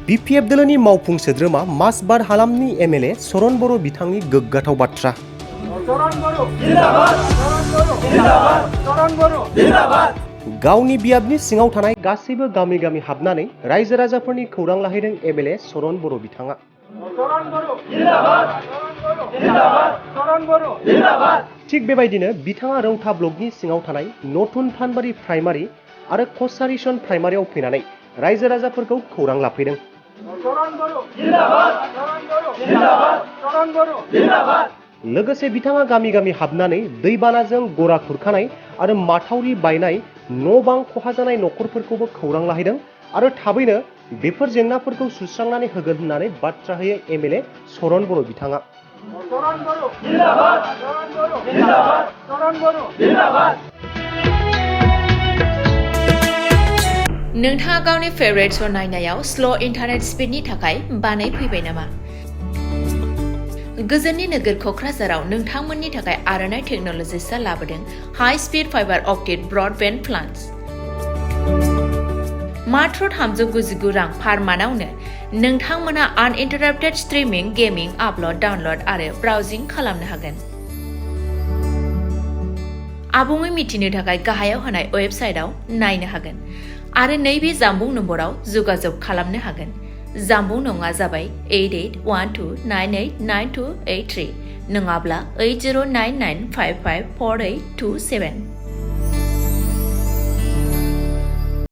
BPF दोलोनि मावफुं सोद्रोमा मासबार हालामनि MLA सरन बरो बिथांनि गोग्गाथाव बाथ्रा। गावनि बियाबनि सिङाव थानाय गासैबो गामि गामि हाबनानै रायजो राजाफोरनि खौरां लाहैदों MLA सरन बरो बिथाङा। थिग बेबायदिनो बिथाङा रौता ब्लकनि सिङाव थानाय नतुन फानबारि प्राइमारि आरो कसारिसन प्राइमारियाव फैनानै रायजो राजाफोरखौ खौरां लाफैदों। लोगोसे बिथाङा गामि गामि हाबनानै दैबानाजों गरा खुरखानाय आरो माथावरि बायनाय न' बां खहा जानाय नखरफोरखौबो खौरां लाहैदों आरो थाबैनो बेफोर जेंनाफोरखौ सुस्रांनानै होगोन होननानै बाथ्रा होयो MLA सरन बरो बिथाङा। नोंथाङा गावनि फेभरेट शो नायनायाव स्ल' इन्टारनेट स्पिडनि थाखाय बानाय फैबाय नामा? गोजोननि नोगोर क'क्राझाराव नोंथांमोननि थाखाय आर'नाइ टेक्न'लजिसआ लाबोदों high speed fibre optic broadband plans. मात्र 399 रां पार मान्थआवनो नोंथांमोना आनइन्टाराप्टेड स्ट्रीमिंग, गेमिंग, आपल'ड, डाउनल'ड आरो ब्राउजिं खालामनो हागोन। आबुङै मिथिनो थाखाय गाहायाव होनाय वेबसाइटआव नायनो हागोन आरो नैबे जामबुं नम्बराव जगाजग खालामनो हागोन। जामबुं नङा जाबाय 8812989283 नङाब्ला 8099554827।